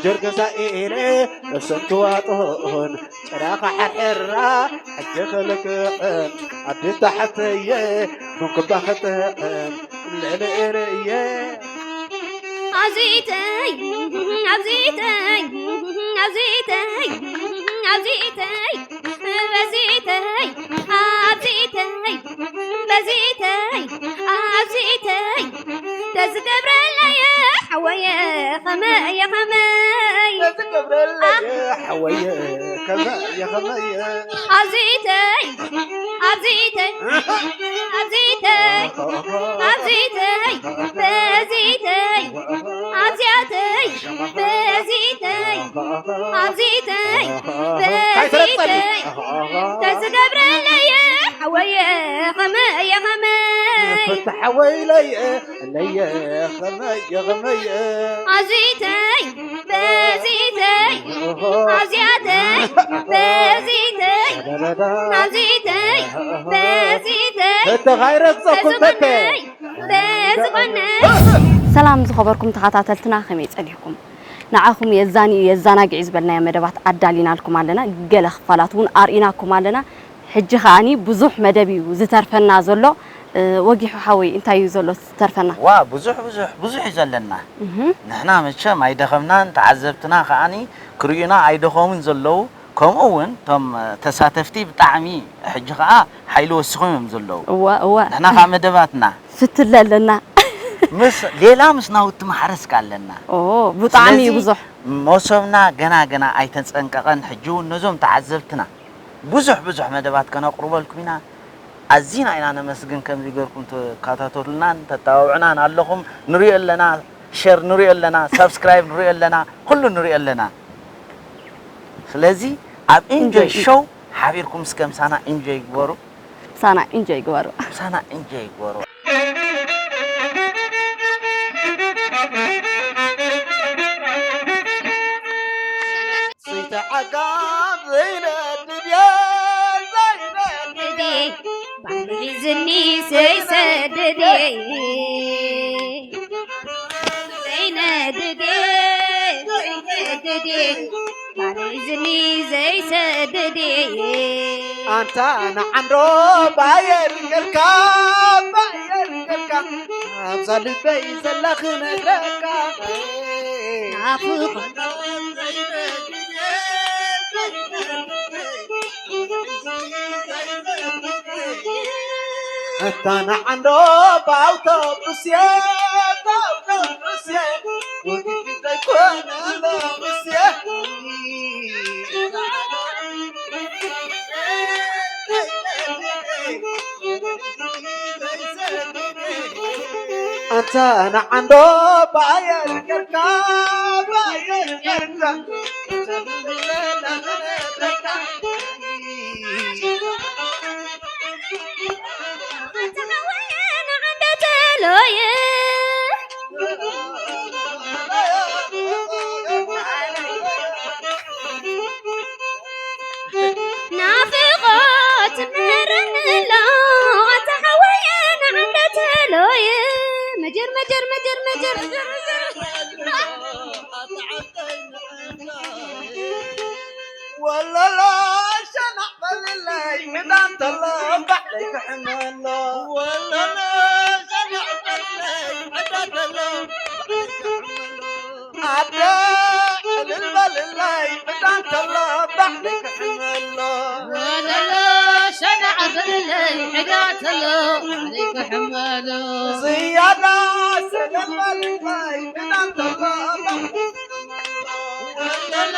ጀርገሳ ኢለ እሰንትዋጦን ጭራኻ ሕርሕራ ሕጂ ክልክዕን ኣዴታ ሓፍተየ ቡንክባ ክጥዕም ልዕሊ እየ። ኣዚተይ ኣዚተይ ኣዚተይ ኣዚተይ በዚተይ ኣዚተይ በዚተይ ኣዚተይ ተዝገብረለየ ሓወየ ኸመየ ኸመይ ተዝገብረለየ ሓወየ ከመየ ኸመየ ኣዚተይ ኣዚተይ ኣዚተይ ኣዚተይ በዚተይ ኣዚያተይ በዚተይ ኣዚተይ በዚተይ ተዝገብረለየ ሓወየ ኸመየ ኸመይ ፍትሓወይ ለየ ለየ ኸመየ ኸመየ ኣዚተይ በዚተይ ኣዚያተይ በዚተይ ኣዚተይ በዚተይ ተተኻይረግፀኩም ተተ ተዝኾነይ ተዝኾነይ ሰላም ዝኸበርኩም ተኸታተልትና ከመይ ጸኒሕኩም? ንዓኹም የዛንዩ የዛናግዕ ዝበልናዮ መደባት ኣዳሊናልኩም ኣለና። ገለ ክፋላት እውን ኣርኢናኩም ኣለና። ሕጂ ከኣኒ ብዙሕ መደብ እዩ ዝተርፈና ዘሎ። እ፣ ወጊሑ ሓወይ እንታይ እዩ ዘሎ ዝተርፈና? ዋ ብዙሕ ብዙሕ ብዙሕ እዩ ዘለና። እህ። ንሕና መቸም ኣይደኸምናን ተዓዘብትና ከኣኒ ክርእዩና ኣይደኸሙን ዘለዉ። ከምኡ እውን እቶም ተሳተፍቲ ብጣዕሚ ሕጂ ከኣ ሓይሊ ወሲኾም እዮም ዘለዉ። እወ እወ። ንሕና ከኣ መደባትና ፍትለ ኣለና። ምስ ሌላ ምስ ናውቲ ማሕረስካ ኣለና። ኦ ብጣዕሚ እዩ ስለዚ ብዙሕ። መሶብና ገና ገና ኣይተጸንቀቐን። ሕጂ እውን ነዞም ተዓዘብትና ብዙሕ ብዙሕ መደባት ከነቕርበልኩም ኢና። ኣዚና ኢና ነመስግን ከምዚ ገርኩም ተከታተሉናን ተተባብዑናን ኣለኹም። ንሪኦ ኣለና፣ ሸር ንሪኦ ኣለና፣ ሳብስክራይብ ንሪኦ ኣለና፣ ኩሉ ንሪኦ ኣለና። ስለዚ ኣብ ኢንጆይ ኢንጆይ። ሾው ሓቢርኩም እስከ ምሳና ኢንጆይ ግበሩ። ምሳና ኢንጆይ ግበሩ። ምሳና ኢንጆይ ግበሩ። ሰይቲ ዓጋብ ዘይነድድ እየ፣ ዘይነድድ እየ። ባሕሪ ዝኒ ዘይሰድድ እየ። ዘይነድድ እየ፣ ዘይነድድ እየ። ባሕሪ ዝኒ ዘይሰድድ እየ። ኣንታ ንዓንዶ ባየር ጌርካ፣ ባየር ጌርካ፣ ኣብዛ ልበይ ዘላ ክነግረካ። ናፍቖት ኣታ ንዓንዶ ብኣውቶቡስ እየ፣ ብኣውቶቡስ እየ፣ ወጊድ ዘይኮነ ሎምስ እየ። ኣንተ ንዓንዶ ባየር ጌርካ፣ ባየር ጌርካ፣ ኣንተ ሓወየ ንዓንዶ ተሎየ። ናፍቖት መረኒ ኣሎ፣ ኣታ ሓወየ ንዓንዶ ተሎየ። መጀር፣ መጀር፣ መጀር፣ መጀር። ወለሎ ሸናዕ በልለይ፣ ክዳን ተሎ ባዕለይ ክሕመሎ። ወለሎ ሸናዕ በልለይ፣ ክዳን ተሎ ባዕለይ ክሕመሎ። ኣደ ዕልል በልለይ፣ ዕዳ እንተሎ ባዕለይ ክሕመሎ። ወለሎ ሸናዕ በልለይ፣ ዕዳ እንተሎ ባዕለይ ክሕመሎ። ዝያዳ ሰለል በልለይ፣ ዕዳ እንተሎ ባዕለይ ክሕመሎ። ወለሎ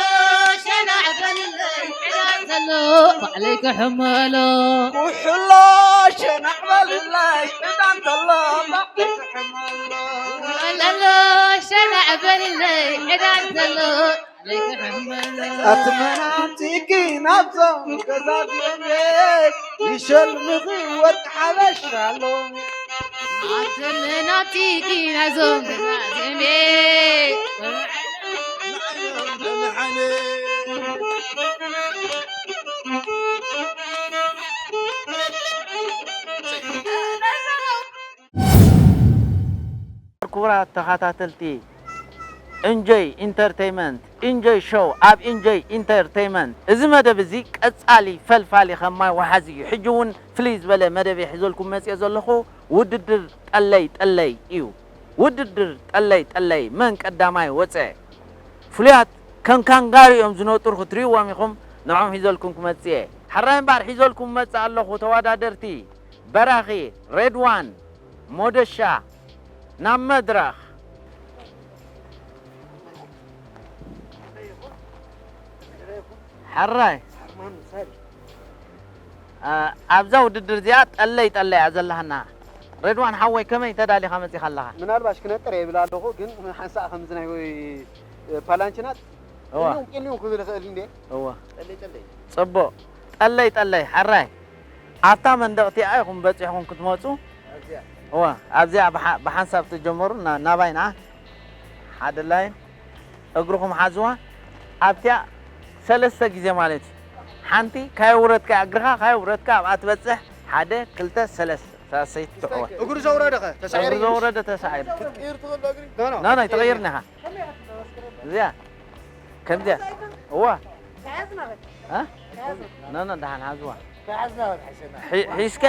ሸናዕ በልለይ፣ ዕዳ እንተሎ ባዕለይ ክሕመሎ። ኩሕሎ ሸናዕ በልለይ፣ ዕዳ እንተሎ ባዕለይ ክሕመሎ። ወለሎ ሸናዕ በልለይ፣ ዕዳ እንተሎ ባዕለይ ክሕመሎ። ኣትመናቲኪ ናብዞም ገዛዚኦም ይሸልምኺ ወርቂ ሓበሻ ኣሎ። ኣትመናቲኪ ናብዞም ገዛዚኦም ክቡራት ተኸታተልቲ፣ ኢንጆይ ኢንተርተይመንት፣ ኢንጆይ ሾው ኣብ ኢንጆይ ኢንተርተይመንት። እዚ መደብ እዚ ቀጻሊ ፈልፋሊ ከም ማይ ወሓዚ እዩ። ሕጂ እውን ፍልይ ዝበለ መደብ እየ ሒዘልኩም መጽየ ዘለኹ። ውድድር ጠለይ ጠለይ እዩ። ውድድር ጠለይ ጠለይ መን ቀዳማይ ወጸ? ፍሉያት ከም ካንጋሩ እዮም ዝነጥሩ ክትርእይዎም ኢኹም። ንዖም ሒዘልኩም ክመጽእ እየ። ሕራይ እምበኣር ሒዘልኩም መጽእ ኣለኹ ተወዳደርቲ። በራኺ ሬድዋን ሞደሻ ናብ መድረኽ። ሕራይ። ኣ፣ ኣብዛ ውድድር እዚኣ ጠለይ ጠለይ እያ ዘለሃና። ሬድዋን ሓወይ ከመይ ተዳሊኻ መጺኻ ኣለኻ? ምናልባሽ ክነጥር እየ ይብል ኣለኹ፣ ግን ሓንሳእ ከምዚ ናይ ወይ ፓላንችናት እዋ። ቅልዩን ቅልዩን ክብል ይኽእል እንዴ? እዋ። ጠለይ ጠለይ። ጽቡቕ። ጠለይ ጠለይ፣ ሕራይ። ኣብታ መንደቕ እቲኣ ኢኹም በጺሕኩም ክትመጹ። ኣብዚኣ። እዋ፣ ኣብዚኣ ብሓ-፣ ብሓንሳብ ትጀመሩ፣ ና-፣ ናባይ ንዓ። ሓደ ላይን። እግርኹም ሓዝዋ። ኣብቲኣ ሰለስተ ግዜ ማለት እዩ። ሓንቲ ካየውረድካ እግርኻ፣ ካየውረድካ ኣብኣ ትበጽሕ። ሓደ፣ ክልተ፣ ሰለስተ። ሳሰይት ትዕወት። እግሩ ዘውረደ ኸ? ተሳዒሩ እግሩ እዩ። ዘውረደ ተሳዒሩ። ክትቅይር ትኽእል ዶ እግሪ? ኖ፣ ኖ። ኖ፣ ኖ፣ ኣይትቕይርኒ ኢኻ። እዚኣ። ከምዚኣ። እዋ። ተሓዝና በል። እ? ተሓዝና። ኖ፣ ኖ፣ ደሓን ሓዝዋ። ተሓዝና በል፣ ሓይሰና። ሒ-፣ ሒዝካ።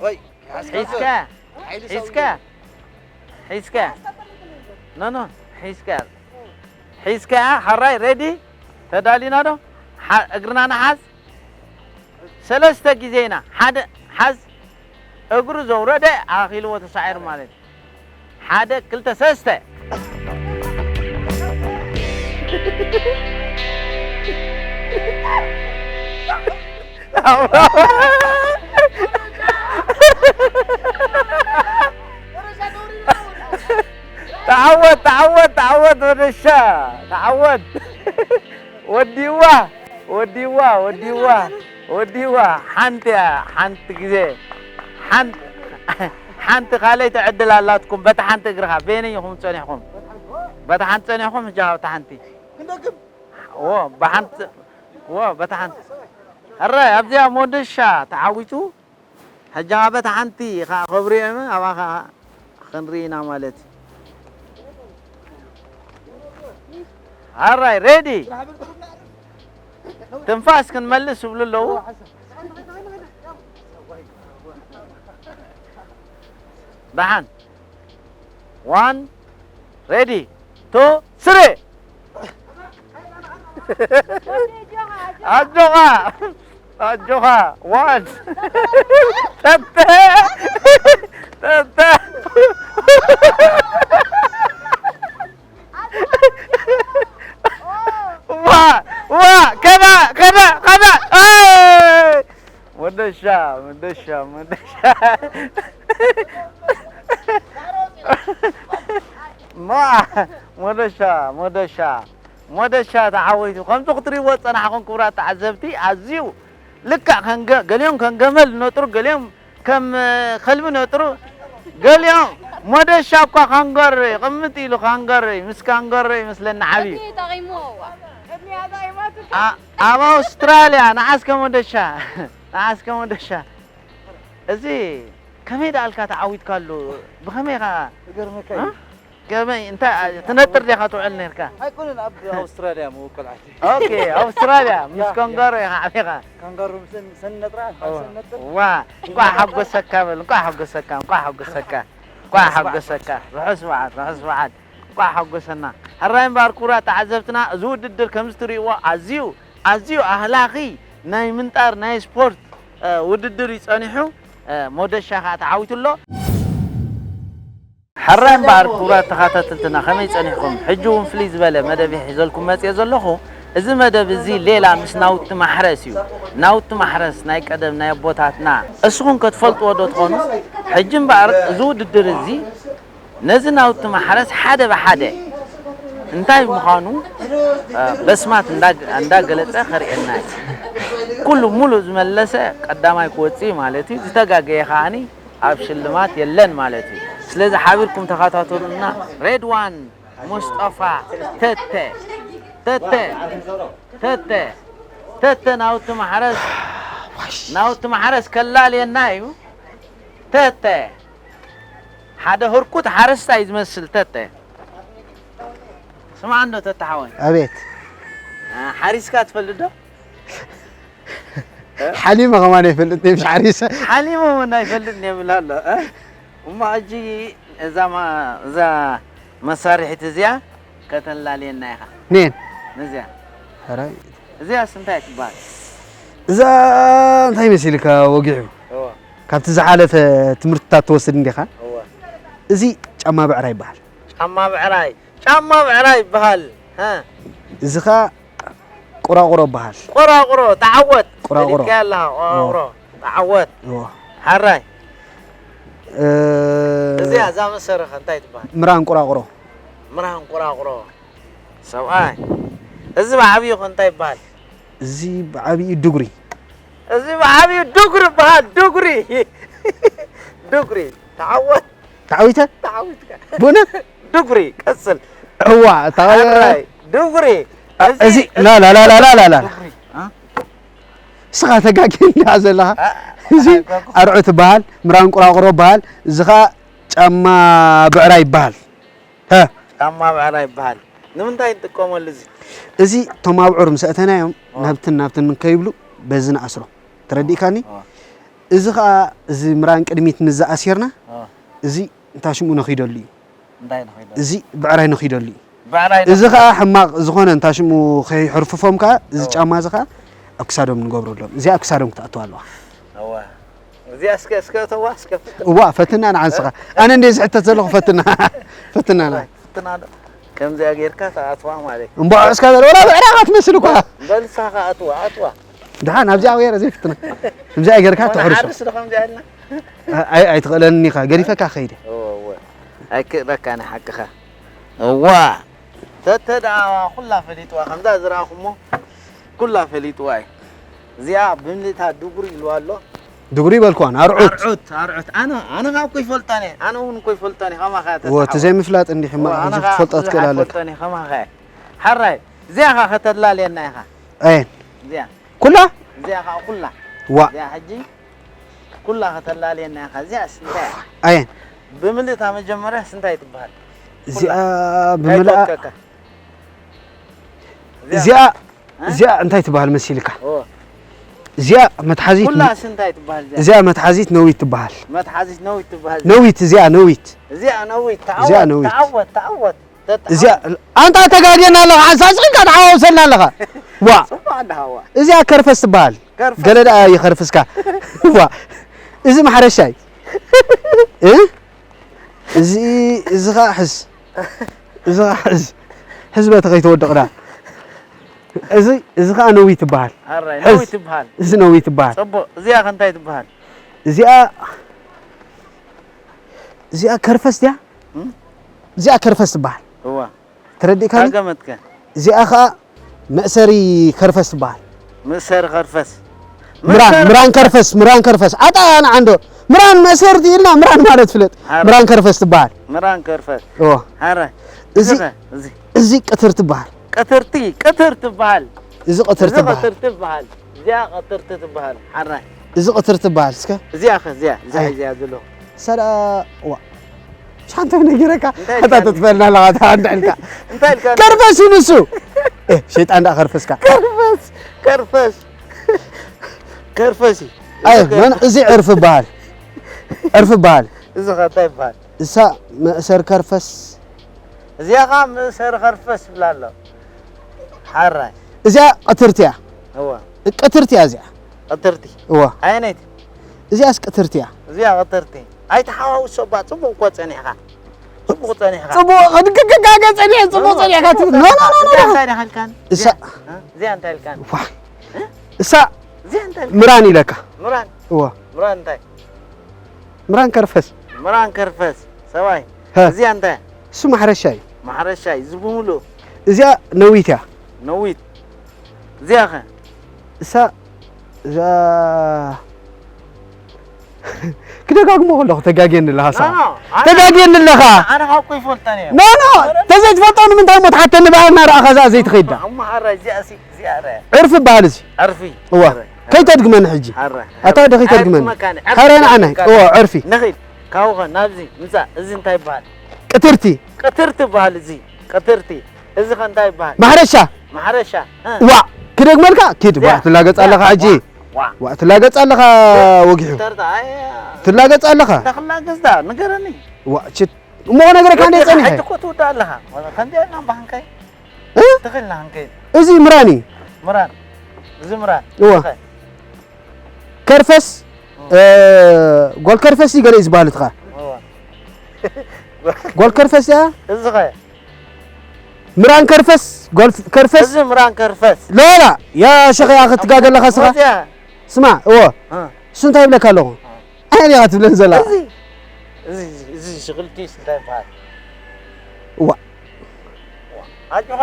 ወይ፣ ሓዝካ። ሒዝካ። ሓይሊ ሰብ ሒዝካ። ሒዝካ። ኖ፣ ኖ፣ ሒዝካ። ሒዝካ፣ ሕራይ፣ ሬዲ? ተዳሊና ዶ? ሓ-፣ እግርና ንሓዝ። ሰለስተ ግዜ ኢና። ሓደ፣ ሓዝ። እግሩ ዘውረደ ኣኺልዎ ተሳዒሩ ማለት እዩ። ሓደ፣ ክልተ፣ ሰለስተ። ተዓወት፣ ተዓወት፣ ተዓወት፣ ወደሻ፣ ተዓወት። ወዲዋ፣ ወዲዋ፣ ወዲዋ፣ ወዲዋ። ሓንቲ እያ፣ ሓንቲ ግዜ። ሓን-፣ ሓንቲ ካልኣይቲ ዕድል ኣላትኩም። በታ ሓንቲ እግርኻ፣ በየነይ ኢኹም ጸኒሕኩም? በታ ሓንቲ ጸኒሕኩም፣ ሕጂ ኣብታ ሓንቲ። ዎ፣ ብሓንቲ፣ ዎ፣ በታ ሓንቲ። ሕራይ፣ ኣብዚኣ ሞደሻ ተዓዊቱ። ሕጂ ኸዓ በታ ሓንቲ ኸዓ ክብሪ እዮም፣ ኣብኣ ኸዓ ክንርኢ ኢና ማለት እዩ። ሕራይ፣ ሬዲ? ትንፋስ ክንመልስ ይብሉ ኣለዉ። ደሓን። ዋን፣ ሬዲ፣ ቱ፣ ስሪ። ኣጆኻ፣ ኣጆኻ። ዋን። ተተ፣ ተተ። ዋ፣ ዋ፣ ከዳ፣ ከዳ፣ ከዳ። ኣይ! መደሻ፣ መደሻ፣ መደሻ። ማ፣ መደሻ፣ መደሻ፣ መደሻ ተዓዊቱ። ከምዚ ክትሪእዎ ዝጸናሕኩም ክቡራት ተዓዘብቲ፣ ኣዝዩ ልክዕ ከም ገ-፣ ገሊኦም ከም ገመል ዝነጥሩ፣ ገሊኦም ከም ከልቢ ነጥሩ፣ ገሊኦም መደሻ እኳ ካንጋሮ ይቕምጥ ኢሉ፣ ካንጋሮ ምስ ካንጋሮ ይመስለኒ ዓብዩ። ቅድሚኡ ጠቒምዎ፣ እዋ። ቅድሚኣ ጠቒማትካ። ኣ-፣ ኣብ ኣውስትራልያ ንዓስከ መደሻ፣ ንዓስከ መደሻ። እዚ ከመይ ደኣልካ ተዓዊትካሉ? ብኸመይ ኢኻ? ክገርመካ እ? እዩ። ከመይ፣ እንታይ ትነጥር ዲኻ ትውዕል ነርካ? ኣይኮነን፣ ኣብ ኣውስትራልያ ምውቅል ዓዲ። ኦኬ፣ ኣውስትራልያ፣ ምስ ያ፣ ያ። ኮንጋሮ ኢኻ ዓቢኻ። ካንጋሮ ምስ፣ ሰን ነጥራ፣ ኦ፣ ሰን ነጥር። ዋ፣ እንኳዕ ሓጎሰካ በል፣ እንኳዕ ሓጎሰካ፣ እንኳዕ ሓጎሰካ፣ እንኳዕ ሓጎሰካ። ርሑስ በዓል፣ ርሑስ በዓል። እንኳዕ ሓጎሰና። ሕራይ እምበኣር ክቡራት ተዓዘብትና፣ እዚ ውድድር ከምዚ ትርእይዎ ኣዝዩ፣ ኣዝዩ ኣህላኺ ናይ ምንጣር፣ ናይ ስፖርት፣ እ፣ ውድድር እዩ ጸኒሑ። እ፣ ሞደሻ ኸኣ ተዓዊቱ ኣሎ። ሕራይ እምበኣር ክቡራት ተኸታተልትና፣ ከመይ ጸኒሕኩም? ሕጂ እውን ፍልይ ዝበለ መደብ እየ ሒዘልኩም መጽየ ዘለኹ። እዚ መደብ እዚ ሌላ ምስ ናውቲ ማሕረስ እዩ። ናውቲ ማሕረስ ናይ ቀደም ናይ ኣቦታትና እስኹም ከትፈልጥዎ ዶ ትኾኑ? ሕጂ እምበኣር እዚ ውድድር እዚ ነዚ ናውቲ ማሕረስ ሓደ ብሓደ እንታይ ምዃኑ፣ እ፣ በስማት እንዳ-፣ እንዳገለጸ ከርእየና እዩ። ኩሉ ሙሉእ ዝመለሰ ቀዳማይ ክወጽእ እዩ ማለት እዩ። ዝተጋገየ ከኣኒ ኣብ ሽልማት የለን ማለት እዩ። ስለዚ ሓቢርኩም ተኸታተሉና። ሬድዋን ሙስጠፋ ተተ፣ ተተ፣ ተተ፣ ተተ ናውቲ ማሕረስ፣ ናውቲ ማሕረስ ከላልየና እዩ። ተተ፣ ሓደ ህርኩት ሓረስታይ ዝመስል ተተ። ስማዕ እንዶ ተታሓወይ። ኣቤት። ሓሪስካ ትፈልጥ ዶ? ሓሊመ ከማን ኣይፈልጥን እየ፣ ምሽ ሓሪሰ። ሓሊመ እውን ኣይፈልጥን እየ ይብል ኣሎ። እ? እሞ ሕጂ እዛ ማ- እዛ መሳርሒት እዚኣ ከተላልየና ኢኻ። ኔን። ነዚኣ። ሕራይ። እዚኣስ እንታይ ትበሃል? እዛ እንታይ መሲልካ ወጊሑ? እወ። ካብቲ ዝሓለፈ ትምህርትታት ትወስድ እንዲኻ? እወ። እዚ ጫማ ብዕራይ ይበሃል። ጫማ ብዕራይ። ጫማ ብዕራይ ይበሃል። ሀ። እዚ ኸኣ ቁራቑሮ ይበሃል። ቁራቑሮ፣ ተዓወት። ቁራቑሮ። ፈሊጥካያ ኣለኻ፣ ቁራቑሮ። ተዓወት። እዎ። ሓራይ። እ፣ እዚኣ፣ እዛ መሰረኸ እንታይ ትበሃል? ምራን ቁራቑሮ። ምራን ቁራቑሮ። ሰብኣይ። እዚ ብዓብዩ ኸ እንታይ ይበሃል? እዚ ብዓብዩ ድጉሪ። እዚ ብዓብዩ ድጉሪ ይበሃል፣ ድጉሪ። ድጉሪ። ተዓወት። ተዓዊተ? ተዓዊትካ። ብእውነት? ድጉሪ፣ ቀጽል። እዋ፣ እታ ኣራይ፣ ድጉሪ። እዚ፣ እዚ ላ፣ ላ፣ ላ፣ ላ፣ ላ፣ ላ፣ ላ። ድጉሪ፣ አ? እስኻ ተጋጊኻ ዘለኻ። አ? እዚ ኣርዑት ይበሃል፣ ምራን ቁራቑሮ ይበሃል፣ እዚ ኸኣ ጫማ ብዕራይ ይበሃል። ሀ። ጫማ ብዕራይ ይበሃል። ንምንታይ ንጥቀመሉ እዚ? እዚ እቶም ኣብዑር ምስ ኣእተናዮም ኦ። ናብትን ናብትን ከይብሉ በዚ ንኣስሮ። ተረዲእካኒ? ኦ። እዚ ኸኣ፣ እዚ ምራን ቅድሚት ምስ ዝኣሲርና፣ ኦ። እዚ እንታይ ሽሙ ነኺደሉ እዩ። እንታይ ነኺደሉ? እዚ ብዕራይ ነኺደሉ እዩ። ብዕራይ እዚ ነኺደሉ። ኸኣ ሕማቕ ዝኾነ እንታይ ሽሙ ከይሕርፍፎም ከኣ፣ እዚ ኦ። ጫማ እዚ ኸኣ ኣብ ክሳዶም ንገብረሎም። እዚኣ ኣብ ክሳዶም ክትኣትዋ ኣለዋ። እዋ። እዚኣ እስከ፣ እስከ እተዋ፣ እስከ ፍትን። እዋ፣ ፈትና ንዓንስኻ። ኣነ እንደ ዝሕተት ዘለኹ ፈትና። ፈትና ንዓን። ፍትና ዶ? ከምዚኣ ጌርካ ትኣትዋ ማለት እዩ። እምቦ ዕስካ በል፣ ወላ ብዕራኻ ትመስል እኳ። በል ንስኻ ከኣ ኣትዋ፣ ኣትዋ። ደሓን ኣብዚኣ ወየረ ዘይፍትና። ከምዚኣ ጌርካ ትሕርሶ። ንሓርስ ዶ ከምዚኣ ኢልና? ኣይ፣ ኣይትኽእለኒ ኢኻ፣ ገዲፈካ ከይደ። እወ፣ እወ። ኣይክእለካ ንሓቅኻ። እዋ። ተተ ደኣ ኩላ ፈሊጥዋ፣ ከምዛ ዝረኣኹሞ ኩላ ፈሊጥዋ እዩ። እዚኣ ብምልእታ ድጉሪ ኢልዋ ኣሎ። ድጉሪ በልኳን፣ ኣርዑት። ኣርዑት፣ ኣርዑት። ኣነ፣ ኣነ ኸኣ እኮ ይፈልጣን እየ። ኣነ እውን እኮ ይፈልጣን እየ። ከማኻ እየ ወ፣ እቲ ተተሓወ። ዘይምፍላጥ እንዲህ ሕማቕ ወ፣ ኣነ ሕጂ ኸኣ ክትፈልጦ ትኽእል ኣለካ። ዘይፈልጠን እየ። ከማኻ እየ። ሓራይ፣ እዚኣ ኸኣ ከተላልየና ኢኻ። ኣየን? እዚኣ። ኩላ? እዚኣ ኸኣ ኩላ። ዋ። እዚኣ ሕጂ ኩላ ከተላልየና ኢኻ። እዚኣስ እንታይ እያ? ኣየን? ብምልእታ መጀመርያስ እንታይ ትበሃል? እዚኣ ኩላ። ብምልኣ እንታይ ትወከካ? እዚኣ እዚኣ፣ እ? እዚኣ እንታይ ትበሃል መሲልካ? ኦ። እዚኣ መትሓዚት ኩላስ እንታይ ትበሃል እዚኣ? እዚኣ መትሓዚት ነዊት ትበሃል። መትሓዚት ነዊት ትበሃል። ነዊት፣ እዚኣ ነዊት። እዚኣ ነዊት፣ እዚኣ ተዓወት፣ ነዊት። ተዓወት፣ ተዓወት፣ ተተዓወት። እዚኣ፣ ኣንታ ተጋግየና ኣለኻ፣ ሓንሳብ ስቕ ኢልካ ተሓዋውሰልና ኣለኻ። ዋ። ጽቡቕ ኣለኻ፣ ዋ። እዚኣ ከርፈስ ትበሃል። ከርፈስ። ገለ ደኣ ይኸርፍስካ። ዋ። እዚ ማሕረሻ እዩ። እ? እዚ፣ እዚ ኸኣ ሕዝ። እዚ ኸኣ ሕዝ። ሕዝ በቲ ከይትወድቕ ደኣ። እዚ፣ እዚ ኸኣ ነዊት ትበሃል። ኣራይ፣ ሕዝ። ነዊት ትበሃል። እዚ ነዊት ትበሃል። ጽቡቕ። እዚኣ ከ እንታይ ትበሃል? እዚኣ፣ እዚኣ ከርፈስ ድያ? እም? እዚኣ ከርፈስ ትበሃል። እዋ። ተረዲእካኒ? ኣገመትከ? እዚኣ ኸኣ መእሰሪ ከርፈስ ትበሃል። መእሰሪ ከርፈስ። ምራን፣ መእሰሪ ምራን ከርፈስ፣ ምራን ከርፈስ። ኣጣ ንዓንዶ። ምራን መእሰርቲ ኢልና ምራን ማለት ፍለጥ። ሓረ። ምራን ከርፈስ ትበሃል። ምራን ከርፈስ። እዎ። ሓረ። እዚ፣ እዚ ኸ? እዚ። እዚ ቅትር ትበሃል። ቅትርቲ፣ ቅትር ትበሃል። እዚ ቅትር እዚ ትበሃል። ቅትር ትበሃል። እዚኣ ቅትርቲ ትበሃል። ሓራይ። እዚ ቅትር ትበሃል፣ እስከ? እዚኣ ኸ፣ እዚኣ፣ እዚኣ፣ ኣይ። እዚኣ ዘለኹ። ሰዳ፣ ዋ። ሻንተ ነጊረካ፣ እንታይ ኣታ ኢልካ? ተትፈልና ኣለኻ፣ ኣታ እንዳ ኢልካ። እንታይ ኢልካ? ከርፈስ እዩ ንሱ። ኤ፣ ሸይጣን ደኣ ከርፈስካ። ከርፈስ፣ ከርፈስ። ከርፈስ እዩ። ኣይ፣ እዚ መን፣ ከርፈስ። እዚ ዕርፊ ይበሃል። ዕርፊ ይበሃል። እዚ ኸ እንታይ ይበሃል? እሳ መእሰር ከርፈስ። እዚኣ ኸኣ መእሰር ከርፈስ ይብላ ኣሎ። ሓራይ። እዚኣ ቅትርቲ እያ። እወ። ቅትርቲ እያ እዚኣ። ቅትርቲ። እወ። ኣየነይቲ? እዚኣስ ቅትርቲ እያ። እዚኣ ቅትርቲ። ኣይተሓዋውሶ እባ፣ ጽቡቕ እኮ ጸኒሕካ። ጽቡቕ ጸኒሕካ። ጽቡቕ፣ ክድግግጋገ ጸኒሐ፣ ጽቡቕ ጸኒሕካ ትብል። ኖ፣ ኖ፣ ኖ፣ ኖ፣ እዚኣ ኖ። እንታይ ደኣ ኢልካን? እሳ እዚኣ፣ እ? እዚኣ እንታይ ኢልካን? ዋ። እ? እሳ እዚኣ እንታይ ኢልካን? ምራን ኢለካ። ምራን? እወ። ምራን እንታይ? ምራን ከርፈስ። ምራን ከርፈስ፣ ሰብኣይ። ሀ። እዚኣ እንታይ? እሱ ማሕረሻ እዩ። ማሕረሻ እዩ፣ እዚ ብምሉእ። እዚኣ ነዊት እያ። ነዊት። እዚኣ ኸ? እሳ፣ እዛ፣ ክደጋግሞ ከለኹ ተጋግየኒ ኣለኻ፣ ኖ፣ ሳ። ኖ፣ ኣነ፣ ተጋግየኒ ኣለኻ። ኣነ ካብ እኮ ይፈልጠን እየ። ኖ፣ ኖ፣ ተዘይትፈልጦ ንምንታይ እሞ ትሓተኒ? ብኣና ረኣኻ እዛ ዘይትኸይድ ዳ። እሞ፣ ኣረ፣ እዚኣ ሲ፣ እዚኣ፣ ኣረ። ዕርፊ ይበሃል እዚ። ዕርፊ። እዋ። ኣረ። ከይተድግመኒ ሕጂ። ኣረ። ኣታ ዶ ከይተድግመኒ? ኣይድግመካን። ዕርፊ ሓረ ንዓናይ። ይበሃል። እዋ፣ ዕርፊ። ንኺድ። ካብኡ ኸ ናብዚ ምጻእ። እዚ እንታይ ይበሃል? ቅትርቲ። ቅትርቲ ይበሃል እዚ። ቅትርቲ። እዚ ኸ እንታይ ይበሃል? ማሕረሻ። ማሕረሻ። እ። ዋ ክደግመልካ ኪድ ዋ ዚያ። ትላገጽ ኣለኻ ሕጂ። ዋ። ዋ ትላገጽ ኣለኻ ወጊሑ። ተርታ፣ ኣይ፣ ትላገጽ ኣለኻ። ተኽላገጽ ዳ ንገረኒ። ዋ ችት እሞ ነገረካ እንደ ጸኒሐ። ሕጂ እኮ ትውዳእ ኣለኻ። ከምዚኣ ኢና እምባ ክንከይድ። እ? ትኽእልና ክንከይድ። እዚ ምራኒ። ምራን። እዚ ምራን። እዋ። እዚ ኸ? ከርፈስ እ፣ ጓል ከርፈስ እዩ ገለ እዩ ዝበሃል እትኻ። እዋ። ጓል ከርፈስ እያ። እዚ ኸ? ምራን ከርፈስ ጓል ከርፈስ። እዚ ምራን ከርፈስ። ሎላ ያ ሸኸ ያ ክትጋገ ኣለኻ ስኻ። ወዚያ። ስማ እዎ። እ። እሱ እንታይ ይብለካ ኣለኹ? ኣየን ኢኻ ትብለን ዘላ? እዚ እዚ እዚ ሽቕልቲ እንታይ ይበሃል? እዋ ኣጆኻ።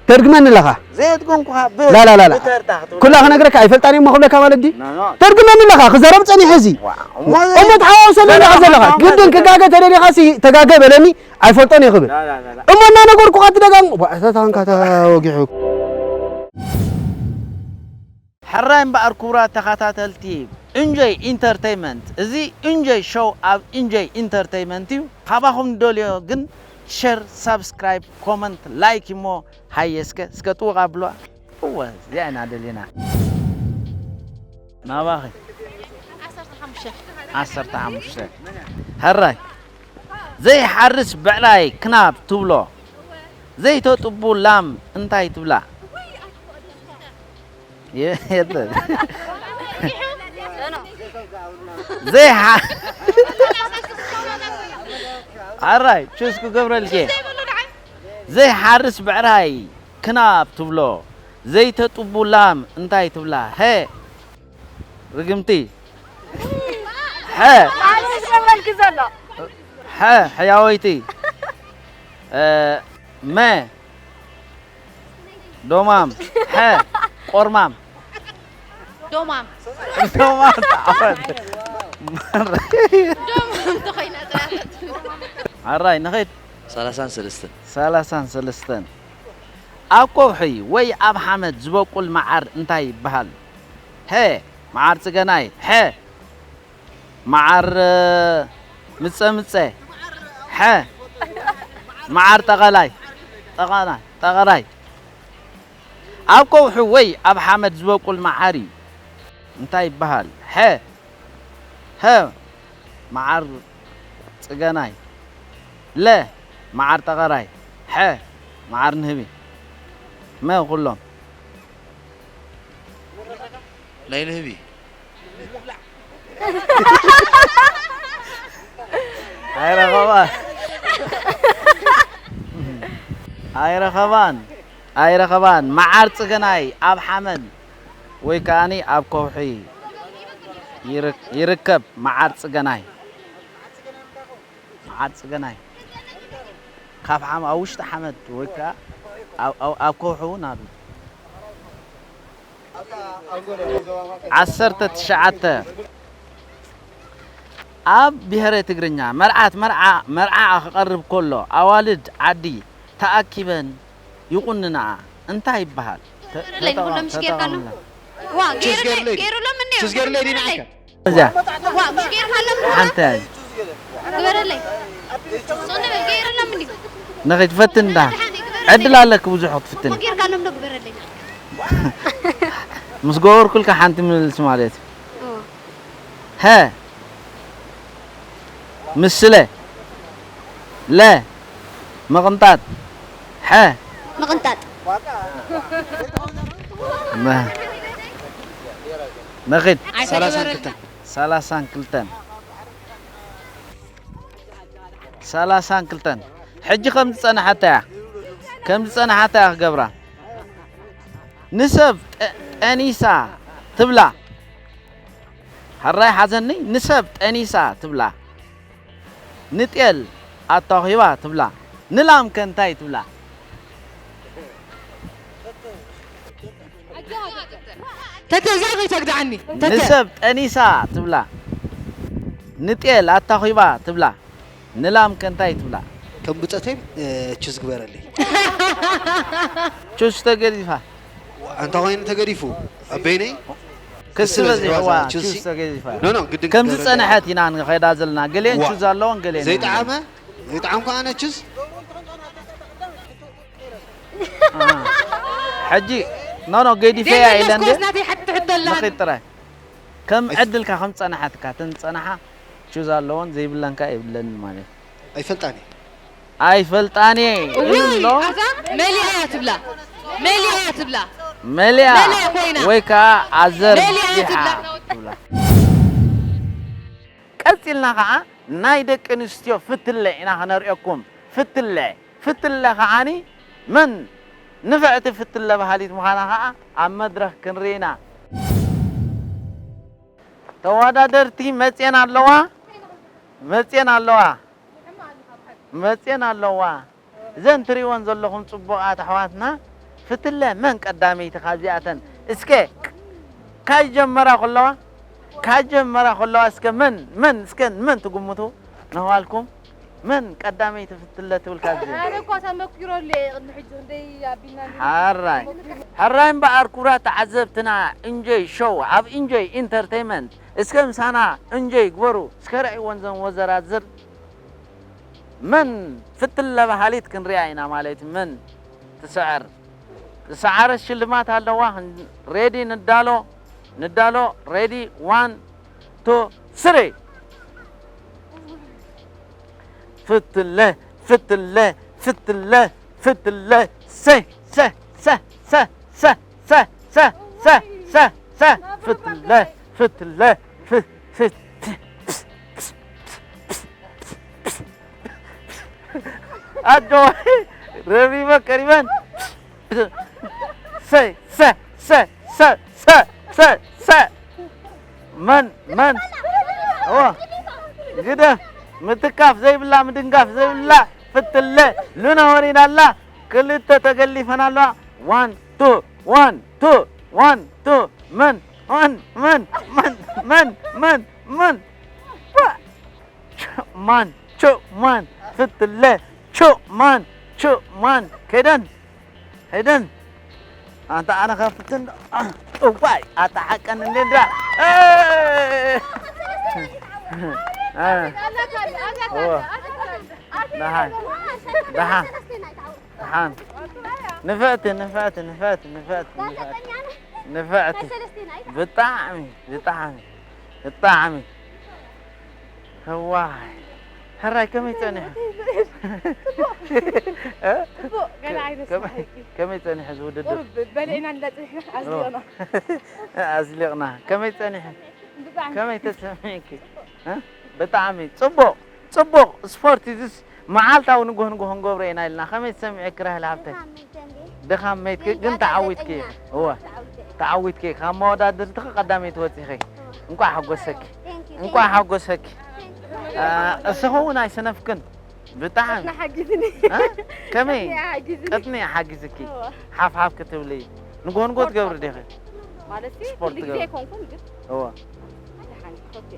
ተርግመኒ ኣለኻ። ዘየድገምኩኻ ብ ላ ላ ላ ላ። ብተርታ ክትብል ኩላ ክነግረካ ኣይፈልጣን እየ እሞ ክብለካ ማለት ድዩ? ና፣ ና። ተርግመኒ ኣለኻ ክዛረብ ጸኒሐ እዚ። ዋ፣ እሞ ትሓዋውሰኒ ኣለኻ ዘለኻ። ግድን ክጋገ ተደሊኻሲ ተጋገ በለኒ። ኣይፈልጦን እየ ክብል። ላ፣ ላ፣ ላ፣ ላ። እሞ እናነገርኩኻ ትደጋግሞ። ዋ፣ እታ ታንካ ተወጊሑ። ሕራይ እምበኣር ክቡራት ተኸታተልቲ እንጆይ ኢንተርተይመንት፣ እዚ እንጆይ ሾው ኣብ እንጆይ ኢንተርተይመንት እዩ። ካባኹም ንደልዮ ግን ሸር፣ ሳብስክራይብ፣ ኮመንት፣ ላይክ እሞ ሃየ እስከ እስከ ጥውቕ ኣብልዋ። እወ እዚኣ ኢና ደሊና። ናባኺ ዓሰርተ ሓሙሽተ። ሕራይ ዘይሓርስ ብዕራይ ክናብ ትብሎ ዘይተጥቡ ላም እንታይ ትብላ? የለን። ዘይሓ ኣራይ ቹስ ክገብረልኪ ዘይሓርስ ብዕራይ ክናብ ትብሎ ዘይተጥቡ ላም እንታይ ትብላ? ሀ ርግምቲ ሐ ኣነ ዝገብረልኪ ዘሎ ሐ ሕያወይቲ እ፣ መ ዶማም ሐ ቆርማም ዶማም ዶማም ተዓወት ዶማም ተኾይና ጥራሕት ኣራይ ንኸይድ ሰላሳን ሰለስተን ሰላሳን ሰለስተን ኣብ ከውሒ ወይ ኣብ ሓመድ ዝበቁል መዓር እንታይ ይበሃል? ሐ መዓር ጽገናይ ሐ መዓር ምጸ ምጸ ሐ መዓር ጠቐላይ ጠቐላይ ጠቐላይ ኣብ ከውሒ ወይ ኣብ ሓመድ ዝበቁል መዓር እዩ። እንታይ ይበሃል? ሐ ሀ መዓር ጽገናይ ለ መዓር ጠቐራይ ሐ መዓር ንህቢ መ ኩሎም ናይ ንህቢ ኣይረኸባን ኣይረኸባን ኣይረኸባን መዓር ጽገናይ ኣብ ሓመድ ወይ ከኣኒ ኣብ ከውሒ ይርክ- ይርከብ መዓር ጽገናይ መዓር ጽገናይ ካብ ሓም ኣብ ውሽጢ ሓመድ ወይ ከዓ ኣብ- ኣብ- ኣብ ከውሒ እውን ኣሎ ዓሰርተ ትሽዓተ ኣብ ብሄረ ትግርኛ መርዓት መርዓ መርዓ ክቐርብ ከሎ ኣዋልድ ዓዲ ተኣኪበን ይቑንንኣ እንታይ ይበሃል? ተ- ገይሩለይ ንኹሎም ምሽ ጌርካ ኣለኹ። ተጠቐምላ። ዋ ችስ ገይሩለይ ገይሩሎም እንዲዮ ችስ ገይሩለይ ዲና ዓካ እዚኣ ዋ ምሽ ጌርካ ኣለኹ ሓንቲ ግበረለይ ሶንደ በል ገይሩሎም እንዲዮ ንኸይትፈትን እንዳ ዕድል ኣለክ ብዙሕ ክትፍትን ጌርካ ኣሎም ዶ ግበረለይ ምስ ገበርኩልካ ሓንቲ ምልልስ ማለት እዩ ሀ ምስለ ለ ምቕንጣጥ ሐ ምቕንጣጥ መ- ንኺድ ሰላሳን ክልተን ሰላሳን ክልተን ሰላሳን ክልተን ሕጂ ከም ዝጸናሓታ እያ ከም ዝጸናሓታ እያ ክገብራ ንሰብ ጠ- ጠኒሳ ትብላ ሕራይ ሓዘኒ ንሰብ ጠኒሳ ትብላ ንጤል ኣታኺባ ትብላ ንላም ከ እንታይ ትብላ ተተ እዛ ከይተግድዓኒ ተተ ንሰብ ጠኒሳ ትብላ ንጤል ኣታኺባ ትብላ ንላም ከ እንታይ ትብላ ከም ብፀተይ ቹዝ ግበረለይ ቹስ ተገዲፋ ኣንታ ኮይኑ ተገዲፉ ኣበይነይ ክሲ በዚሕዋ ቹስ ቹስ ተገዲፋ ኖ ኖ ግድን ከምዚ ክገብረለይ። ጸንሐት ኢና ንኸይዳ ዘለና ገሌን ዋ። ቹዝ ኣለዎን ገሌን ዘይጠዓመ ዘይጠዓምኩ ኣነ ቹዝ ሕጂ ኖ ኖ ገዲፈያ ኢለ እንደ ናተይ ሓቲ ትሕቶ ኣላ ንኺድ ጥራይ ከም ዕድልካ ከም ጸናሓትካ ተን ጸናሓ ቹዝ ኣለዎን ዘይብለንካ የብለንን ማለት እዩ። ኣይፈልጣን እየ። ኣይፈልጣን እየ ይብል ኣሎ። መሊኣ እያ ትብላ መሊኣ እያ ትብላ መሊኣ መሊኣ ኮይና። ወይ ከዓ ኣዘር መሊኣ እያ ዚሓ ትብላ። ትብላ። ቀጺልና ከዓ ናይ ደቂ ኣንስትዮ ፍትለ ኢና ክነርእየኩም። ፍትለ ፍትለ ከዓኒ መን ንፍዕቲ ፍትለ በሃሊት ምዃና ከዓ ኣብ መድረኽ ክንርኢ ኢና። ተወዳደርቲ መፅየን ኣለዋ መፅየን ኣለዋ መፅየን ኣለዋ። እዘን ትሪእወን ዘለኹም ፅቡቓት ኣሕዋትና ፍትለ መን ቀዳመይቲ ካብዚኣተን እስከ ካብ ጀመራ ከለዋ ካብ ጀመራ ከለዋ እስከ መን መን እስከ መን ትግምቱ ነዋልኩም መን ቀዳመይቲ ፍትለ ትብል ካብዚ ኣነ እኳ ተመኪሮ ኣሎ ቅድሚ ሕጂ ክንደይ ኣቢልና ሓራይ ሓራይ እምበኣር ክቡራት ተዓዘብትና እንጆይ ሾው ኣብ እንጆይ ኢንተርቴይመንት እስከ ምሳና እንጆይ ግበሩ እስከ ረእይወን ዘን ወዘራዝር መን ፍትለ በሃሊት ክንሪኣ ኢና ማለት መን ትስዕር ዝሰዓረት ሽልማት ኣለዋ ሬዲ ንዳሎ ንዳሎ ሬዲ ዋን ቱ ስሪ ፍትለ ፍትለ ፍትለ ፍትለ ሰ ሰ ሰ ሰ ሰ ሰ ሰ ሰ ሰ ሰ ፍትለ ፍትለ ፍ- ፍ- ኣጆ ረቢበ ቀሪበን ሰ ሰ ሰ ሰ ሰ ሰ ሰ መን መን እዎ ግደፍ ምትካፍ ዘይብላ ምድንጋፍ ዘይብላ ፍትለ ሉና ወሪዳ ኣላ ክልተ ተገሊፈን ኣለዋ ዋን ቱ ዋን ቱ ዋን ቱ መን መን መን መን መን መን መን ማን ቹ ማን ፍትለ ቹ ማን ቹ ማን ከይደን ከይደን ኣንታ ኣነ ከፍትን እዋይ ኣታ ሓቀን እንዴ እንዳ ደሓን ደሓን ደሓን ንፍዕቲ ንፍዕቲ ንፍዕቲ ንፍዕቲ ንፍዕቲ ንፍዕቲ ብጣዕሚ ብጣዕሚ ብጣዕሚ እዋይ ሕራይ ከመይ ጸኒሑ ገና ዓይነት ስራሕ እዩ። ከመይ ጸኒሑ እዚ ውድድር ቁሩብ በሊዕና እንዳፀኒሕና ኣዝሊቕና ኣዝሊቕና ከመይ ጸኒሑ ከመይ ተሰሚዕኪ ብጣዕሚ ጽቡቕ ጽቡቕ ስፖርት እዚስ መዓልታዊ ንጎህ ንጎህ ንገብሮ ኢና ኢልና ከመይ ተሰሚዑ ክራህል ሃብተይ ድኻም መይትኪ ግን ተዓዊትኪ እወ ተዓዊትኪ ካብ መወዳድርትኺ ቀዳመይቲ ወፂኺ እንኳዕ ሓጎሰኪ እንኳዕ ሓጎሰኪ እስኺ እውን ኣይሰነፍክን ብጣዕሚ ሓጊዝኒ ከመይ ሓጊዝኒ ቅጥኒ ሓጊዝኪ ሓፍሓፍ ክትብሊ ንጎህ ንጎህ ትገብሪ ዲኺ ማለት ስፖርት ግዜ ትገብሪ ኣይኮንኩን ግን እወ ሓንቲ ሓንቲ ኮቴ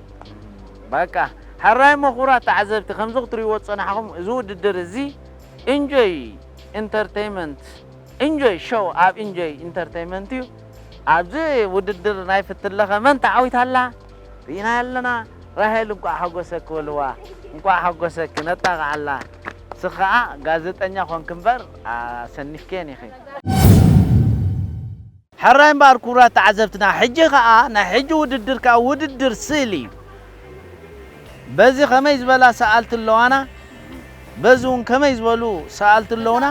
በቃ ሕራይ መኹራት ተዓዘብቲ ከምዚ ክትሪእዎ ዝፀናሕኹም እዚ ውድድር እዚ ኢንጆይ ኢንተርቴይመንት ኢንጆይ ሾው ኣብ ኢንጆይ ኢንተርቴይመንት እዩ ኣብዚ ውድድር ናይ ፍትለኸ መን ተዓዊታ ኣላ ርኢና ኣለና ራሄል እንኳዕ ሓጎሰኪ በልዋ እንኳዕ ሓጎሰኪ ነጣቕዓላ ንስኺ ከዓ ጋዜጠኛ ኮንኪ እምበር ኣሰኒፍክየን ኢኺ ሕራይ እምበኣር ክቡራት ተዓዘብትና ሕጂ ከዓ ናይ ሕጂ ውድድር ከዓ ውድድር ስእሊ እዩ በዚ ከመይ ዝበላ ሰኣልቲ ኣለዋና በዚ እውን ከመይ ዝበሉ ሰኣልቲ ኣለውና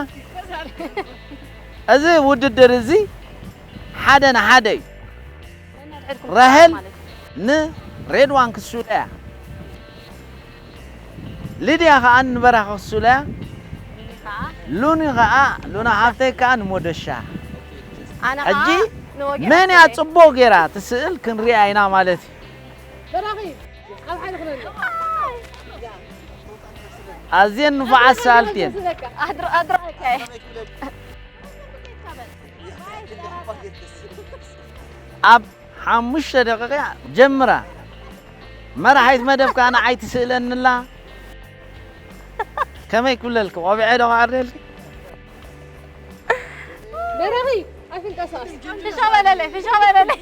እዚ ውድድር እዚ ሓደ ንሓደ እዩ ራሄል ንሬድዋን ክሱለ እያ ሊድያ ከዓ ንበራኸ ክሱለ እያ ሉኒ ከዓ ሉና ሓፍተይ ከዓ ንሞደሻ ሕጂ መን እያ ፅቡቅ ገይራ ትስእል ክንሪኣ ኢና ማለት እዩ ኣዝየን ንፉዓት ሰኣልቲ እየን ኣብ ሓሙሽተ ደቂቃ ጀምራ መራሒት መደብ ከዓ ንዓይ ትስእለኒ ኣላ ከመይ ክብለልኪ ቆቢዐ ዶ ክዓርደልኪ በራኺ ኣይትንቀሳቀስ ፍሾ በለለይ ፍሾ በለለይ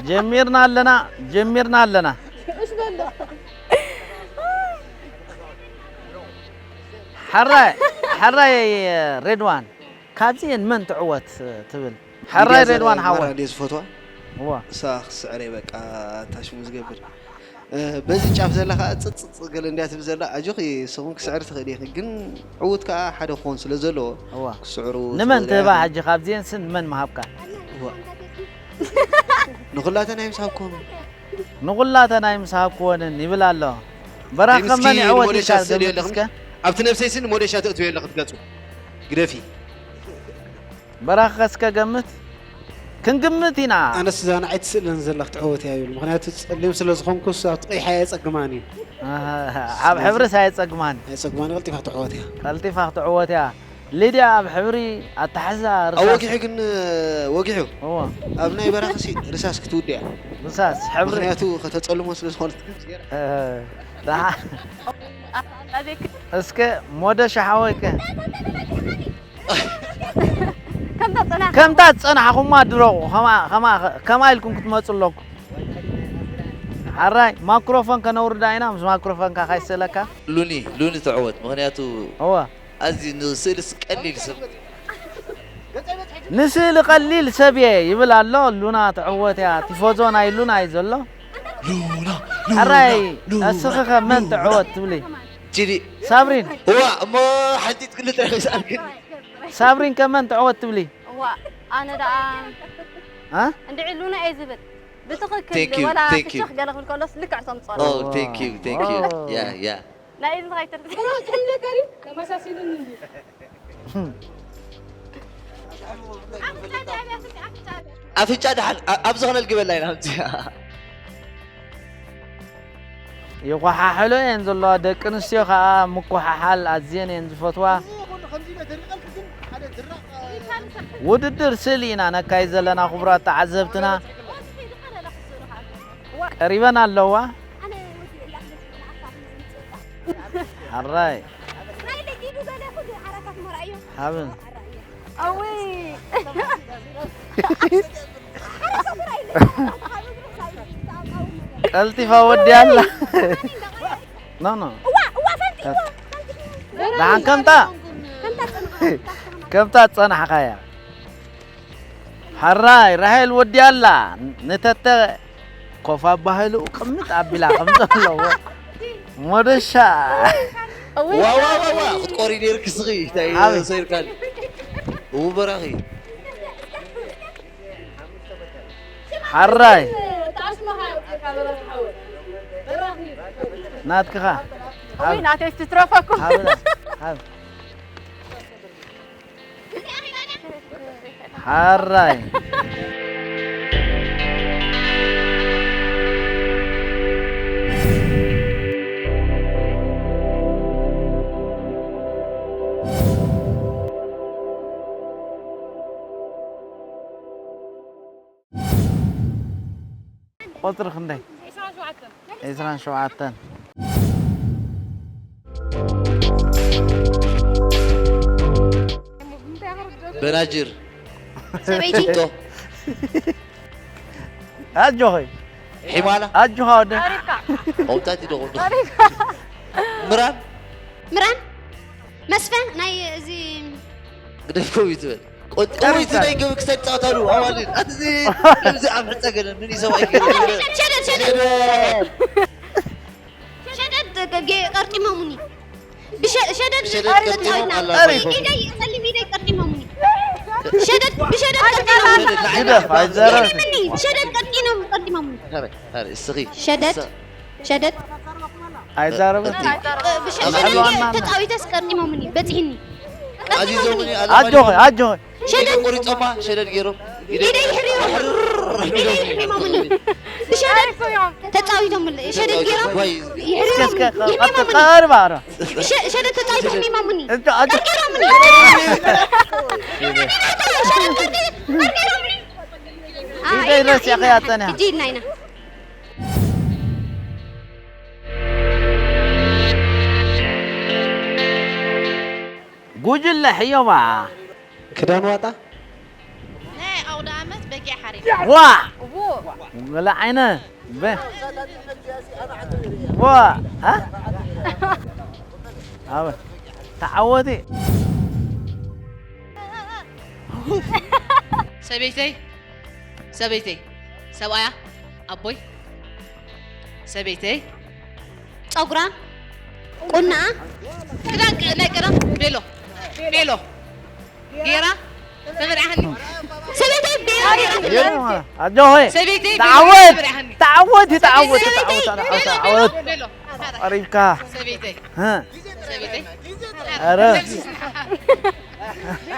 ጀሚርና ኣለና ጀሚርና ኣለና እሽ በሎ ሕራይ፣ ሕራይ ሬድዋን፣ ካብዚኤን መን ትዕወት ትብል? ሕራይ ሬድዋን ሓወይ። ማራ ድየ ዝፈትዋ? እዋ። እሳ ክስዕረይ በቃ ታሽሙ ዝገብር። እ፣ በዚ ጫፍ ዘላ ከኣ ጽጽጽ ገለ እንድያ ትብል ዘላ። ኣጆኺ፣ ስኹም ክስዕሪ ትኽእሊ ኢኺ። ግን ዕዉት ከኣ ሓደ ክኾን ስለ ዘለዎ፣ እዋ። ክስዕሩ ንመን ትኽእሊ ትህባ ኢኺ። ሕጂ ካብዚኤን ስን መን ምሃብካ? እዋ። ንኹላተን ኣይምስሃብኩምን። ንኹላተን ኣይምስሃብኩወንን ይብል ኣሎ። በራኺ ከም መን ይዕወት ኢልካ ንሞደሻ ስእሊ ትገምት የለኽን? እስከ? ኣብቲ ነብሰይ ስን ሞደሻ ተእትዮ የለኽን ገጹ። ግደፊ። በራኺ እስከ ገምት። ክንግምት ኢና። ኣነስ እዛ ንዓይ ትስእለኒ ዘላ ክትዕወት እያ ይብል። ምኽንያቱ ጸሊም ስለ ዝኾንኩ እሱ ኣብቲ ቀይሕ ኣየጸግማን እዩ። ኣሃ፣ ኣብ ሕብርስ ኣየጸግማን። ኣየጸግማን፣ ቀልጢፋ ክትዕወት እያ። ቀልጢፋ ክትዕወት እያ። ሊድያ ኣብ ሕብሪ ኣተሓዛ ኣብ ርሳስ። ወጊሑ ግን፣ ወጊሑ። እዎ። ኣብ ናይ በራኺሲ ርሳስ ክትውድእ እያ። ርሳስ ሕብሪ። ምኽንያቱ ከተጸልሞ ስለ ዝኾነት። እ፣ ደሓ-፣ እስከ ሞደሻ ሓወይከ? ከምታ ጸናሕካ። ከምታ ዝጸናሕኩማ ድረቑ፣ ከማ-፣ ከማ-፣ ከማ ኢልኩም ክትመጹ ኣለኩም። ሓራይ፣ ማክሮፎን ከነውርዳ ኢና፣ ምስ ማክሮፎንካ ካይስእለካ። ሉኒ፣ ሉኒ ትዕወት፣ ምኽንያቱ እወ። ኣዝዩ ንስእልስ ቀሊል ሰብ። ንስእሊ ቀሊል ሰብ እየ ይብል ኣሎ፣ ሉና ትዕወት እያ፣ ቲፎዞ ናይ ሉና እዩ ዘሎ። ሉና፣ ሉና፣ ኣራይ፣ ሉና፣ ኣስኺ ኸ መን ሉና። ትዕወት ትብሊ? ቺሊ። ሳብሪን። እዋ፣ እሞ ሓንቲ ትግሊ ጥራሕ ይስኣልክኒ። ሳብሪን ከ መን ትዕወት ትብሊ? እዋ፣ ኣነ ደኣ አ? እንድዒ ሉና እየ ዝብል። ብትኽክል፣ Thank you, ወላ thank you። ፍሽኽ ገለ ክብል ከሎስ ልክዕ እቶም ጸሩ። Oh, thank you, thank you። Oh። ያ፣ ያ። ናይ ኢድ እንታይ ትርፍ? ተመሳሲሉን እንዲ። ኣፍንጫ ደሓን፣ ኣ-፣ ኣብዚ ኸነልግበላ ኢና፣ ኣብዚ። ይኳሓሕሎ እየን ዘለዋ፣ ደቂ ኣንስትዮ ኸኣ ምኩሓሓል ኣዝየን እየን ዝፈትዋ። ውድድር ስእሊ ኢና ነካይድ ዘለና፣ ክቡራት ተዓዘብትና። ቀሪበን ኣለዋ። ሓራይ። ናይ ለጊዱ ገለ ኩሉ ሓረካት መርኣዮ። ሓብን። ኣውይ። ቀልጢፋ ወዲያ ኣላ። ኖ፣ ኖ። እዋ፣ እዋ፣ ፈንጢ፣ እዋ፣ ፈንጢ። ደሓን ከምታ። ከምታ ጸንሓ። ከምታ ጸናሕካያ። ሓራይ ራሄል ወዲያ ኣላ። ንተተ ኮፍ ኣባህሉ ቅምጥ ኣቢላ ከም ዘለዎ ሞደሻ። ዋ፣ ዋ፣ ዋ፣ ዋ፣ ክትቆሪ ነይርኪ ስኺ፣ እንታይ ኣበይ? ሰይርካኒ? እው በራኺ። ሓራይ። ናትክኻ። እውይ፣ ናተይ ትትረፈኩም። ሃብና፣ ሃብ። ሓራይ። ቁጽሪ ክንደይ? ዒስራን ሸውዓተን። ዒስራን ሸውዓተን። በናጅር። ሰበይቲ። ሽቶ። ኣጆኺ። ሒማላ። ኣጆኻ ወደ። ቀሪብካ። ኦምታት ይደቑ። ቀሪብካ። ምራን። ምራን። መስፈ ናይ እዚ ግደፍ ከው ይትበል። ቆጠሪት ናይ ገብ ክሳድ ጻወታሉ ኣዋልድ። ኣትዚ ከምዚ ኣብ ሕጸ ገለ ምን ይሰው ኣይገለ። ሸደድ፣ ሸደድ። ሸደድ። ሸደድ ገ-፣ ገ-፣ ቀርጢሞሙኒ። ብሸ-፣ ሸደድ ብሸደድ ቀርጢሞም ቀርጢሞም። ኣላ። ኢደይ፣ ጸሊም ኢደይ ቀርጢሞሙኒ። ሸደድ፣ ብሸደድ ቀርጢሞሙኒ። ግደፍ፣ ኣይዘረብ። ቀርጢሞሙኒ። ሸደድ ቀርጢኖም፣ ቀርጢሞሙኒ። ኸረ፣ ኸረ፣ እስኺ። ሸደድ፣ እሳ- ሸደድ። ኣይዛረብን። ቀርጢ-፣ እ፣ ብሸ-፣ ኣዝዮም ሸደድ ኣና- ተጻዊተስ ቀርጢሞምኒ፣ በጺሕኒ። ኣዚዞምኒ ኣለማኒ ኣጆኺ፣ ኣጆኺ። ሸደድ። ቆሪጾማ፣ ሸደድ ገይሮም። ኢደይ ይሕርዮም። ኢደይ ይሕርዮምኒ። ብሸደድ ተጻዊቶምለ-፣ ሸደድ ገይሮም። ዋይ። ይሕርዮም። እስከ፣ እስከ፣ ይሕርዮምኒ። ቀርባ፣ ኧረ። ሸ-፣ ሸደድ ተጻዊቶም ይማሙኒ። እታ፣ ኣጆ- ቀርቂሮምኒ። ሸደድ ቀርቂ-፣ ቀርቂሮምኒ። ኢደይ ረሲዕኺ ኣጸኒሓ። ሕጂ ኢድና ኢና። ጉጅለ ሕዮባ። ክዳን ዋጣ? ናይ ኣውደ ዓመት በጊዕ ሓሪድ። ዋ! እዎ። ወላ ዓይነ። በ-፣ ዋ! አ? ኣበ-፣ ተዓወቲ። ሰበይተይ ሰበይተይ ሰብኣያ ኣቦይ ሰበይተይ ፀጉራ ቁናኣ ክዳን ቅ- ናይ ቀደም ቤሎ ቤሎ ጌራ ተመርዓኒ ሰበይተይ ቤላ ጌራ ኣጆ ሆይ ሰበይተይ ተዓወት ተመርዓኒ ተዓወት ተዓወት ተዓወት ተዓወት ቤሎ ቀሪብካ ሰበይተይ እ ሰበይተይ ኧረ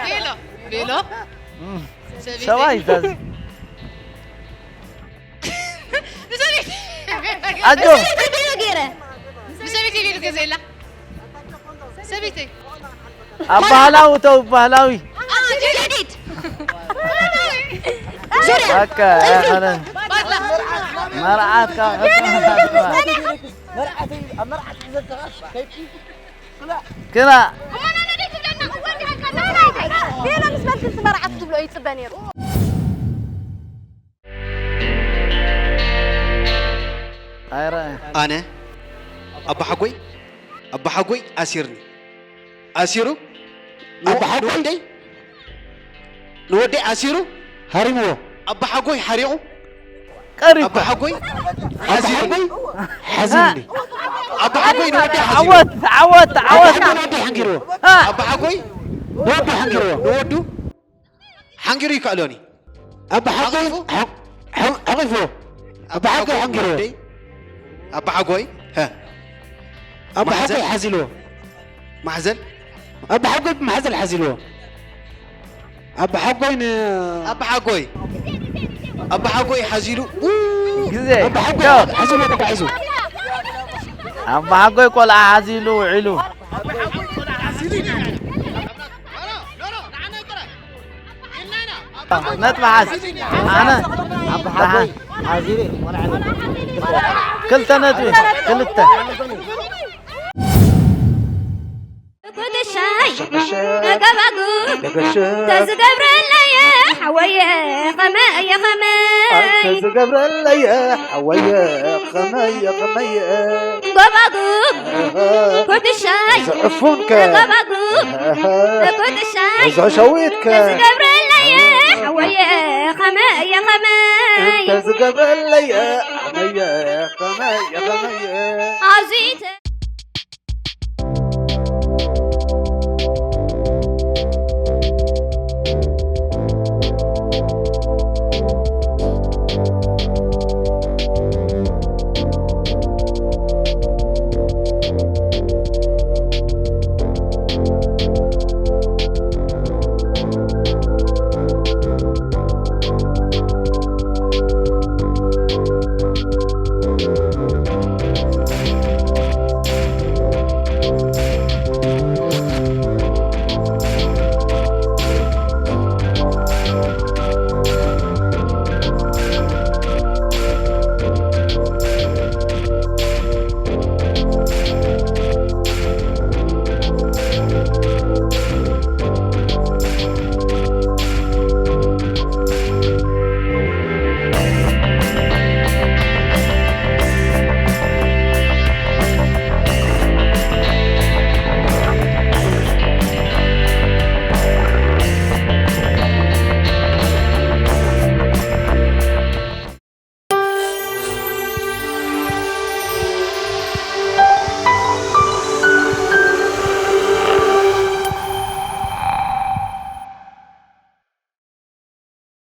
ቤሎ ቤሎ ሰብኣይ ይዛዝ ኣጆ ሰበይተይ ገይረ ሰበይተይ ቤሎ ገዘላ ሰበይተይ ኣብ ባህላዊ ተው ባህላዊ ጀዲድ ዙርያ ኣካ ኣነ መርዓት ካብ ሕቶ ክላ ቤላ ምስ በልክን መርዓት ትብሎ ይፅበ ነይሩ ኣይረ ኣነ ኣባሓጎይ ኣባሓጎይ ኣሲርኒ ኣሲሩ ኣባሓጎይ ንወደይ ኣሲሩ ሃሪምዎ ኣባሓጎይ ሓሪቑ ቀሪብካ ኣባሓጎይ ሓዚሩኒ ሓዚሩኒ ኣባሓጎይ ንወደይ ሓዚሩ ዓወት ዓወት ዓወት ንወደይ ሓንጊርዎ ኣባሓጎይ ንወዱ ሓንጊርዎ ንወዱ ሓንጊሩ ይከኣሎኒ ኣባሓጎይ ሓቂፉ ሓቂፉ ኣባሓጎይ ሓንጊርዎ ኣባሓጎይ ኣባሓጎይ ሓዚልዎ ማሕዘል ኣባሓጎይ ብማሕዘል ሓዚልዎ ኣባሓጎይ ን ኣባሓጎይ ኣባሓጎይ ሓዚሉ ግዜ ኣባሓጎይ ሓዚልዎ ተባሒዙ ኣባሓጎይ ቆልዓ ሓዚሉ ውዒሉ ነጥቢ ሓዝ ኣነ ኣባሓጎይ ሓዚሉ ክልተ ነጥቢ ክልተ ኩትሻይ ገባጉ ተዝገብረለየ ሓወየ ኸመየ ኸመይ ዝገብረለየ ሓወየ ኸመየ ኸመየ ገባጉ ኩትሻይ ዝዕፉንከ ገባጉ ኩትሻይ ዝሸዊትከ ዝገብረለየ ሓወየ ኸመየ ኸመይ ዝገብረለየ ሓወየ ኸመየ ኸመየ ኣዚተ